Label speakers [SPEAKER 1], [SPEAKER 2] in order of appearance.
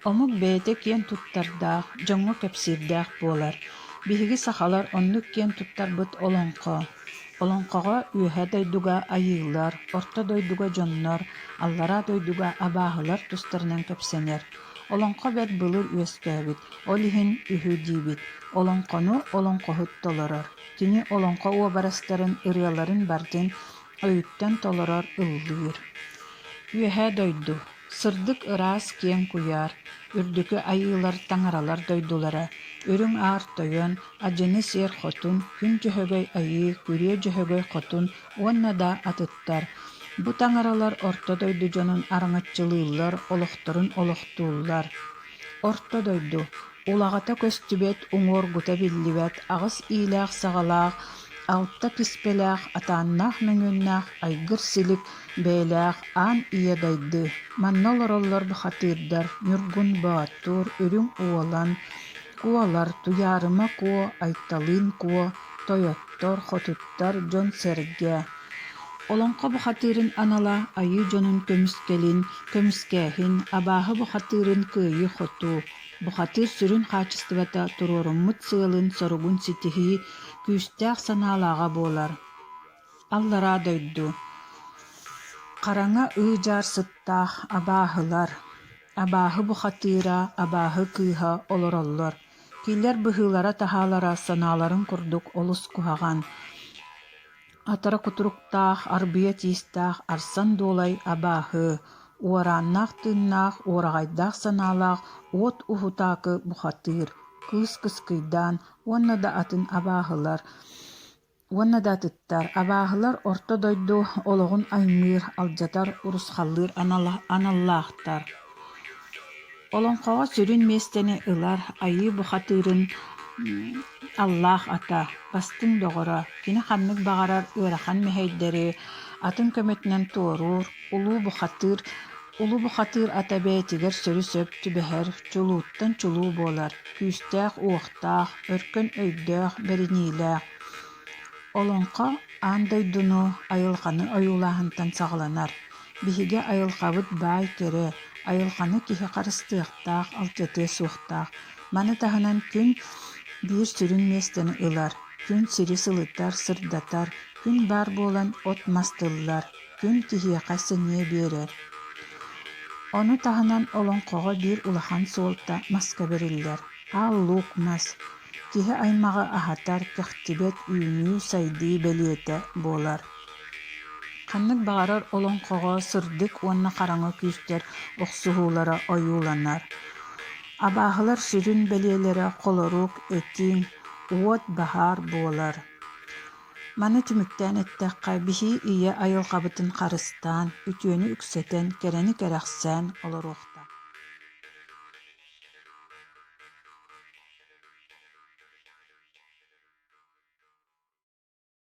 [SPEAKER 1] Омук бэйэтэ киэн туттардаах, дьоҥҥо кэпсиирдээх буолар. Биһиги сахалар оннук киэн туттарбыт олоҥхо. Олоҥхоҕо Үөһээ дойдуга айыылар, Орто дойдуга дьоннор, Аллараа дойдуга абааһылар тустарынан кэпсэнэр. Олоҥхо бэрт былыр үөскээбит, ол иһин үһү диибит. Олоҥхону олоҥхоһут толорор. Кини олоҥхо уобарастарын, ырыаларын барытын өйүттэн толорор, ыллыыр. Үөһээ дойду Сырдык ыраас киэҥ куйаар, үрдүкү айыылар таҥаралар дойдулара, Үрүҥ Аар Тойон, Адьыны Сиэр Хотун, Күн Дьөһөгөй Айыы, Күрүө Дьөһөгөй Хотун уонна да атыттар. Бу таҥаралар орто дойду дьонун араҥаччылыыллар, олохторун олохтууллар. Орто дойду Улаҕата көстүбэт, уҥуоргута биллибэт, аҕыс иилээх-саҕалаах, алта киспэлээх, атааннаах-мөҥүөннээх айгыр-силик бэйэлээх аан ийэ дайды. Манна олороллор бухатыырдар Ньургун Боотур, Үрүҥ Уолан, Куолар, Туйаарыма Куо, Айталыын Куо, тойоттор, хотуттар, дьон-сэргэ. Олоҥхо бухатыырын анала айыы дьонун көмүскэлин, көмүскээһин, абааһы бухатыырын кыайыы-хотуу, Бухатыыр сүрүн хаачыстыбата туруоруммут сыалын-соругун ситиһии, күүстээх санаалааҕа буолар. Аллараа дойду Хараҥа ыы-дьаар сыттаах абааһылар, абааһы бухатыыра, абааһы кыыһа олороллор. Кинилэр быһыылара-таһаалара санааларын курдук олус куһаҕан. Атара кутуруктаах, арбыйа тиистээх Арсан Дуолай абааһы, уорааннаах тыыннаах, уораҕайдаах санаалаах Уот Уһутаакы бухатыыр, Кыыс Кыскыйдаан уонна да атын абааһылар уонна да атыттар абааһылар орто дойду олоҕун аймыыр, алдьатар, урусхаллыыр аналлаахтар. Олоҥхоҕо сүрүн миэстэни ылар айыы бухатыырын аллаах ата, бастыҥ доҕоро, кини ханнык баҕарар ыарахан мэһэйдэри атын көмөтүнэн туоруур, улуу бухатыыр улуу бухатыыр ата бэйэтигэр сөрү-сөп түбэһэр, чулууттан чулуу буолар, күүстээх-уохтаах, өркөн өйдөөх, бэриниилээх. Олоҥхо аан дойдуну, айылҕаны ойуулааһынтан саҕаланар. Биһиги айылҕабыт баай кэрэ, айылҕаны киһи харыстыахтаах, алдьатыа суохтаах. Маны таһынан күн биир сүрүн миэстэни ылар. Күн сири сылытар, сырдатар, күн баар буолан от-мас тыллар, күн киһиэхэ сэниэ биэрэр. Ону таһынан олоҥхоҕо биир улахан суолта маска бэриллэр. Аал Луук мас киһи аймаҕы аһатар, кэхтибэт үүнүү-сайдыы бэлиэтэ буолар. Ханнык баҕарар олоҥхоҕо сырдык уонна хараҥа күүстэр охсуһуулара ойууланар. Абааһылар сүрүн бэлиэлэрэ холорук, этиҥ, уот, баһаар буолар. Маны түмүктээн эттэххэ, биһи ийэ айылҕабытын харыстаан, үтүөнү үксэтэн, кэрэни кэрэхсээн олоруохтаахпыт.